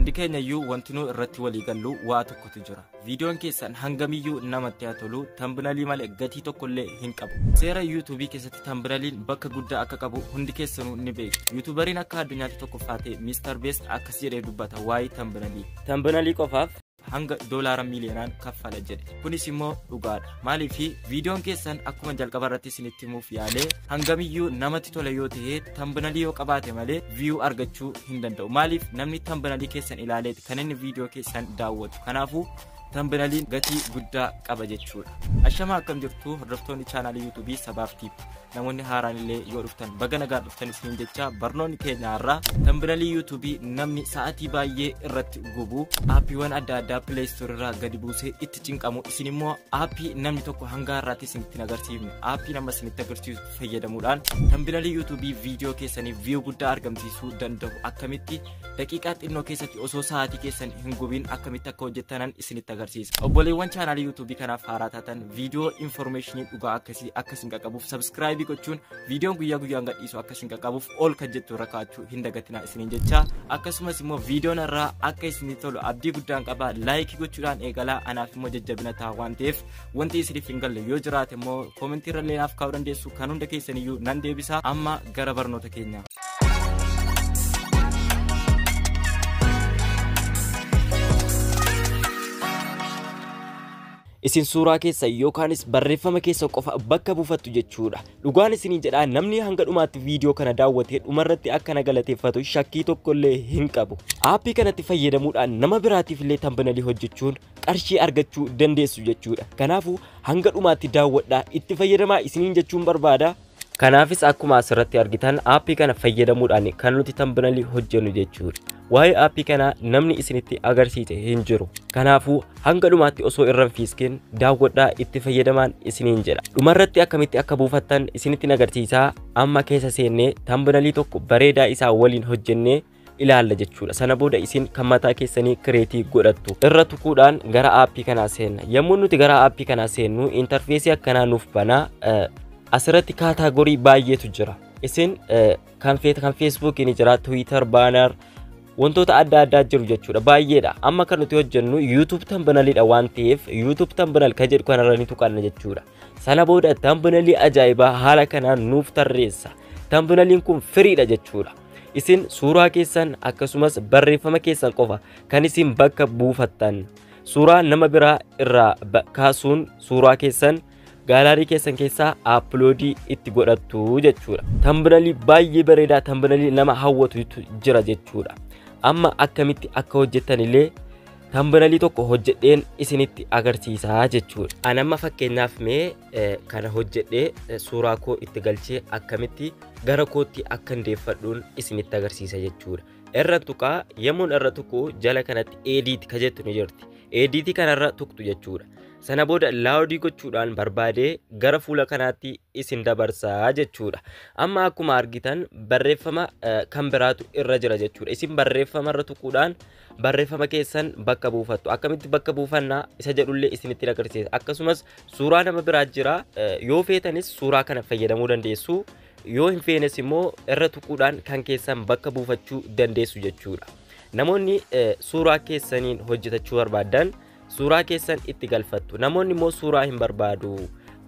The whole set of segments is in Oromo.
Hundi keenya iyyuu wanti nu irratti walii gallu waa tokkotu jira. Viidiyoon keessan hangamiyyuu namatti haa tolu, thumbnailii malee gatii tokkollee hin qabu. Seera YouTubeii keessatti thumbnailiin bakka guddaa akka qabu hundi keessanuu ni beeku. YouTuberiin akka addunyaatti tokkoffaa ta'e Mr. Beast akkas jedhee dubbata waa'ee thumbnailii. Thumbnailii qofaaf hanga doolaara miiliyoonaan kaffala jedhe. Kunis immoo dhugaadha. Maaliif viidiyoon keessan akkuma jalqaba irratti isinitti himuuf yaalee hangamiyyuu namatti tola yoo ta'e thumbnailii yoo qabaate malee view argachuu hin danda'u. Maaliif namni thumbnailii keessan ilaaleeti kan inni viidiyoo keessan daawwatu. Kanaafuu thumbnailiin gatii guddaa qaba jechuudha. Ashama akkam jirtu hordoftoonni chaanaalii YouTubeii Sabaaf Tiip. Namoonni haaraan illee yoo dhuftan baga nagaan dhuftan isiniin jecha barnoonni keenya har'aa thumbnailii YouTubeii namni sa'aatii baay'ee irratti gubu aappiiwwan adda addaa Play Store irraa gadi buusee itti cinqamu isin immoo aappii namni tokko hanga har'aatti isinitti hin agarsiifne aappii nama isinitti agarsiisu fayyadamuudhaan thumbnailii YouTubeii viidiyoo keessanii view guddaa argamsiisuu danda'u akkamitti daqiiqaa xinnoo keessatti osoo sa'aatii keessan hin gubiin akkamitti akka hojjettanan isinitti agarsiisa. Obboleewwan chaanaalii YouTubeii kanaaf haaraa taatan viidiyoo infoormeeshinii dhugaa akkasii akka isin qaqqabuuf subscribe gochuun viidiyoon guyyaa guyyaan gadhiisu akka isin qaqqabuuf ol kan jettu irra kaa'achuu hin dagatinaa isiniin jecha akkasumas immoo viidiyoon irraa akka isinii tolu abdii guddaan qaba laayikii gochuudhaan eegalaa anaaf immoo jajjabina ta'a waan ta'eef wanti isiniif hin galle yoo jiraate immoo koomentii irra illee naaf kaa'uu dandeessu kan hunda keessaniyyuu nan deebisa amma gara barnoota keenyaa. Isin suuraa keessa yookaanis barreeffama keessa qofa bakka buufattu jechuudha. Dhugaan isiniin jedhaa namni hanga dhumaatti viidiyoo kana daawwatee dhumarratti akka na galateeffatu shakkii tokkollee hin qabu. Aappii kanatti fayyadamuudhaan nama biraatiif illee thumbnailii hojjechuun qarshii argachuu dandeessu jechuudha. Kanaafuu hanga dhumaatti daawwadhaa itti fayyadamaa isiniin jechuun barbaada. Kanaafis akkuma asirratti argitan aappii kana fayyadamuudhaan kan nuti thumbnailii hojjennu jechuudha. Waa'ee aappii kanaa namni isinitti agarsiise hin jiru. Kanaafuu hanga dhumaatti osoo irra hin fiiskin daawwadhaa itti fayyadamaan isiniin jedha. Dhumarratti akkamitti akka buufattan isinitti agarsiisaa amma keessa seennee thumbnailii tokko bareedaa isaa waliin hojjennee ilaalla jechuudha. Sana booda isin kan mataa keessanii kireetii godhattu. Irra tuquudhaan gara aappii kanaa seenna. Yommuu nuti gara aappii kanaa seennu intarfeesii akkanaa nuuf banaa. Asirratti kaataagorii baay'eetu jira. Isin kan Feesbuukii ni jira, Tiwiitar, baanar wantoota adda addaa jiru jechuudha. Baay'eedha. Amma kan nuti hojjennu YouTube thumbnailiidha waan ta'eef YouTube thumbnail kan jedhu kanarra ni tuqanna jechuudha. Sana booda thumbnailii ajaa'ibaa haala kanaan nuuf tarreessa. Thumbnailiin kun firiidha jechuudha. Isin suuraa keessan akkasumas barreeffama keessan qofa kan isin bakka buufattan. Suuraa nama biraa irraa kaasuun suuraa keessan gaalaarii keessan keessaa aploodii itti godhattu jechuudha. Thumbnailii baay'ee bareedaa thumbnailii nama hawwatutu jira jechuudha. Amma akkamitti akka hojjettan illee thumbnailii tokko hojjedheen isinitti agarsiisaa jechuudha. Ani amma fakkeenyaaf mee kana hojjedhee suuraa koo itti galchee akkamitti gara kootti akka deeffadhuun isinitti agarsiisa jechuudha. Irra tuqaa yemmuun irra tuqu jala kanatti edit ka jettu ni jirti. Edit kanarra tuqtu jechuudha. Sana booda laawudii gochuudhaan barbaadee gara fuula kanaatti isin dabarsaa jechuudha. Amma akkuma argitan barreeffama kan biraatu irra jira jechuudha. Isin barreeffama irra tuquudhaan barreeffama keessan bakka buufattu. Akkamitti bakka buufannaa isa jedhullee isinitti agarsiisa. Akkasumas suuraa nama biraa jira. Yoo feetanis suuraa kana fayyadamuu dandeessu. Yoo hin feenes immoo irra tuquudhaan kan keessan bakka buufachuu dandeessu jechuudha. Namoonni suuraa keessaniin hojjetachuu barbaadan suuraa keessan itti galfattu. Namoonni immoo suuraa hin barbaadu.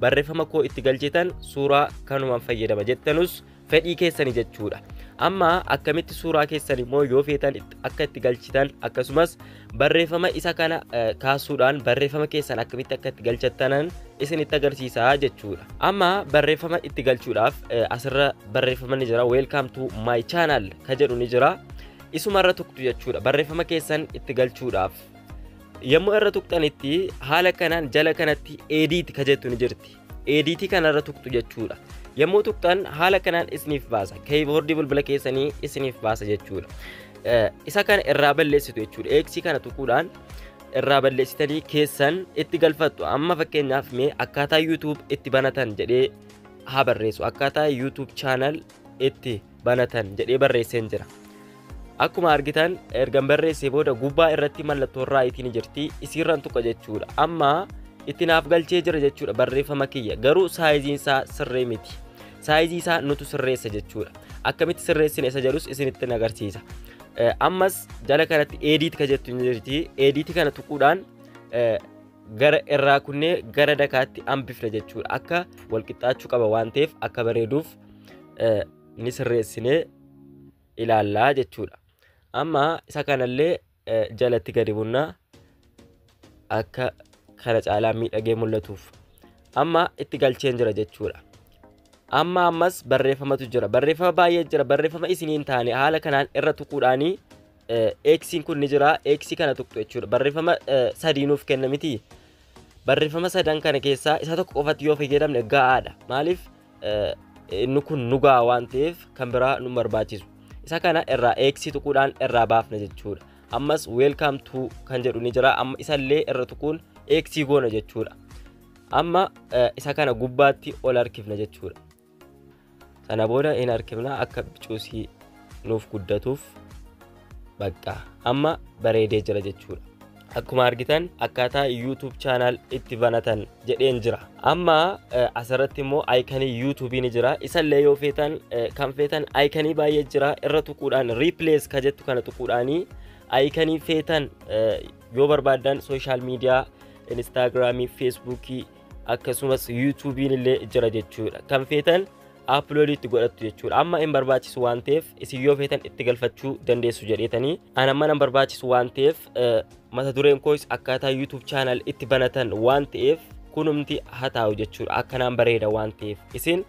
Barreeffama koo itti galchitan suuraa kanumaan fayyadama jettanus fedhii keessanii jechuudha. Amma akkamitti suuraa keessan immoo yoo feetan akka itti galchitan akkasumas barreeffama isa kana kaasuudhaan barreeffama keessan akkamitti akka itti galchattanan isinitti agarsiisaa jechuudha. Amma barreeffama itti galchuudhaaf asirra barreeffama ni jira. Welcome to my channel ka jedhu ni jira. Isumarra tuqtu jechuudha. Barreeffama keessan itti galchuudhaaf. Yommuu irra tuqxanitti haala kanaan jala kanatti edit ka jettu ni jirti. Edit kanarra tuqtu jechuudha. Yommuu tuqxan haala kanaan isiniif baasa. Keyboardii bilbila keessanii isiniif baasa jechuudha. Isa kana irraa balleessitu jechuudha. X kana tuquudhaan irraa balleessitanii keessan itti galfattu. Amma fakkeenyaaf mee akkaataa YouTube itti banatan jedhee haa barreessu. Akkaataa YouTube channel itti banatan jedhee barreesseen jira. Akkuma argitan ergan barreessee booda gubbaa irratti mallattoon raayitii ni jirti. Isiirraan tuqa jechuudha. Amma itti naaf galchee jira jechuudha barreeffama kiyya. Garuu saayiziin isaa sirrii miti. Saayizii isaa nutu sirreessa jechuudha. Akkamitti sirreessine isa jedhus isinitti agarsiisa. Ammas jala kanatti edit ka jettu ni jirti. Edit kana tuquudhaan gara irraa kunnee gara dakaatti hambifna jechuudha. Akka wal qixxaachuu qaba waan ta'eef akka bareeduuf ni sirreessinee ilaallaa jechuudha. Amma isa kanallee jalatti gadi bunnaa akka kana caalaa miidhagee mul'atuuf. Amma itti galcheen jira jechuudha. Amma ammas barreeffamatu jira. Barreeffama baay'ee jira. Barreeffama isiniin taane haala kanaan irra tuquudhaanii X'n kun ni jira. X kana tuqxu jechuudha. Barreeffama sadii nuuf kenna miti. Barreeffama sadan kana keessaa isa tokko qofatti yoo fayyadamne ga'aadha. Maaliif inni kun nu ga'a waan ta'eef kan biraa nu barbaachisu. Isa kana irraa X tuquudhaan irraa baafna jechuudha. Ammas welcome to kan jedhu ni jira. Amma isallee irra tuquun X goona jechuudha. Amma isa kana gubbaatti ol harkifna jechuudha. Sana booda hin harkifna akka bicuusii nuuf guddatuuf bakka amma bareedee jira jechuudha. Akkuma argitan akkaataa YouTube channel itti banatan jedheen jira. Amma asirratti immoo iconii YouTube ni jira. Isallee yoo feetan kan feetan iconii baay'ee jira. Irra tuquudhaan replace ka jettu kana tuquudhaanii iconii feetan yoo barbaaddan social media, Instagramii, Facebookii akkasumas YouTube'n illee jira jechuudha. Kan feetan upload itti godhattu jechuudha. Amma hin barbaachisu waan ta'eef isin yoo feetan itti galfachuu dandeessu jedheetanii. An amma nan barbaachisu waan ta'eef mata dureen koos akkaataa YouTube channel itti banatan waan ta'eef kunumti haa taa'u jechuudha. Akkanaan bareeda waan ta'eef isin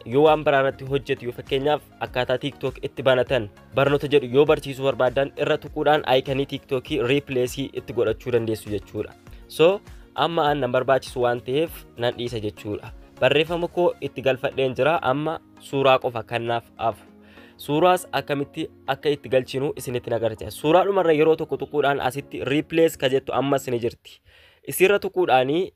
yoo waan biraa irratti hojjetu yoo fakkeenyaaf akkaataa TikTok itti banatan barnoota jedhu yoo barsiisuu barbaadan irra tuquudhaan iconii TikTokii replace itti godhachuu dandeessu jechuudha. So amma an nan barbaachisu waan ta'eef nan dhiisa jechuudha. Barreeffama koo itti galfadheen jira. Amma suuraa qofa kan naaf hafu. Suuraas akkamitti akka itti galchinu isinitti agarsiisa. Suuraa dhumarra yeroo tokko tuquudhaan asitti replace ka jettu ammas ni jirti. Isirra tuquudhaanii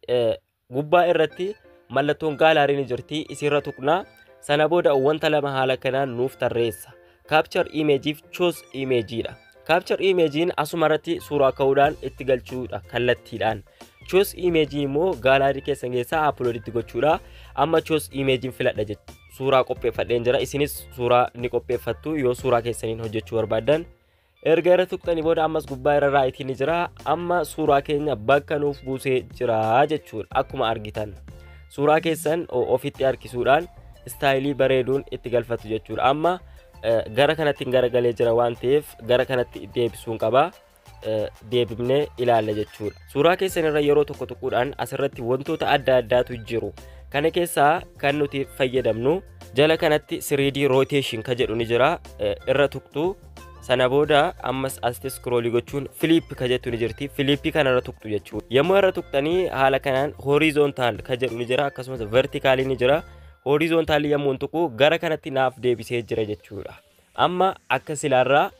gubbaa irratti mallattoon gallery ni jirti. Isirra tuqnaa. Sana booda wanta lama haala kanaan nuuf tarreessa. Capture image fi choose image dha. Capture image'n asuma irratti suuraa ka'uudhaan itti galchuudha kallattiidhaan. Choose image immoo gallery keessan keessaa upload itti gochuudha. Amma choose image'n filadha jechuudha. Suuraa qopheeffadheen jira. Isinis suuraa ni qopheeffattu yoo suuraa keessaniin hojjechuu barbaaddan. Erga irra tuqxanii booda ammas gubbaa irra rightii ni jira. Amma suuraa keenya bakka nuuf buusee jira jechuudha. Akkuma argitan suuraa keessan ofitti harkisuudhaan styleii bareeduun itti galfattu jechuudha. Amma gara kanatti garagalee jira waan ta'eef gara kanatti deebisuun qaba. Deebifnee ilaalla jechuudha. Suuraa keessan irra yeroo tokko tuquudhaan asirratti wantoota adda addaatu jiru. Kana keessaa kan nuti fayyadamnu jala kanatti 3D rotation ka jedhu ni jira. Irra tuqxu. Sana booda ammas asitti scrollii gochuun flip ka jettu ni jirti. Flipii kana irra tuqxu jechuudha. Yommuu irra tuqxanii haala kanaan horizontal ka jedhu ni jira, akkasumas verticalii ni jira. Horizontalii yommuu tuqu gara kanatti naaf deebisee jira jechuudha. Amma akka silaarraa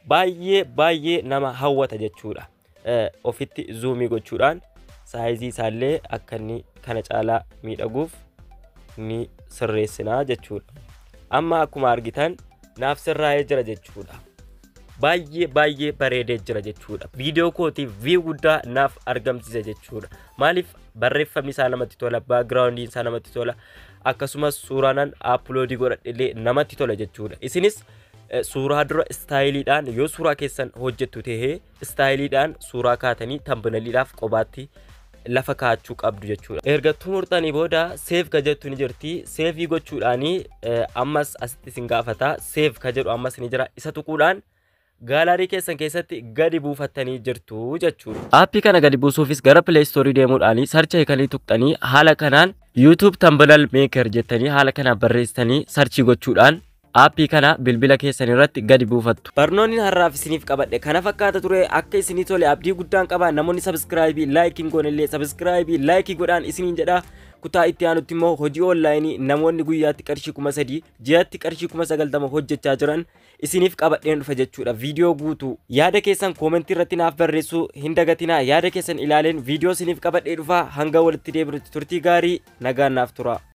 baay'ee baay'ee nama hawwata jechuudha. Ofitti zoomii gochuudhaan sizeii isaallee akka inni kana caalaa miidhaguuf ni sirreessinaa jechuudha. Amma akkuma argitan naaf sirraa'ee jira jechuudha. Baay'ee baay'ee bareedee jira jechuudha. Viidiyoo kootiif view guddaa naaf argamsiisa jechuudha. Maaliif barreeffamni isaa namatti tola, backgroundiin isaa namatti tola, akkasumas suuraanan uploadii godhadhe namatti tola jechuudha. Isinis suuraa dura styleiidhaan yoo suuraa keessan hojjettu tahee styleiidhaan suuraa kaatanii thumbnailiidhaaf qobaatti lafa kaa'achuu qabdu jechuudha. Erga xumurtanii booda save ka jettu ni jirti. Saveii gochuudhaanii ammas asitti isin gaafata. Save ka jedhu ammas ni jira. Isa tuquudhaan gallery keessan keessatti gadi buufattanii jirtu jechuudha. Appii kana gadi buusuufis gara Play Store deemuudhaan search iconii tuqxanii haala kanaan YouTube Thumbnail Maker jettanii haala kanaan barreessitanii searchii gochuudhaan appii kana bilbila keessan irratti gadi buufattu. Barnoonni har'aaf isiniif qabadhe kana fakkaata ture. Akka isinii tole abdii guddaan qaba. Namoonni subscribeii likeii hin goone illee subscribeii likeii godhaan isiniin jedha. Kutaa itti aanutti immoo hojii onlineii namoonni guyyaatti qarshii 3000, ji'atti qarshii 90,000 hojjechaa jiran isiniif qabadheen dhufa jechuudha. Viidiyoo guutuu yaada keessan commentii irratti naaf barreessuu hin dagatinaa. Yaada keessan ilaaleen viidiyoo isiniif qabadhee dhufa. Hanga walitti deebinutti turtii gaarii, nagaan naaf tura.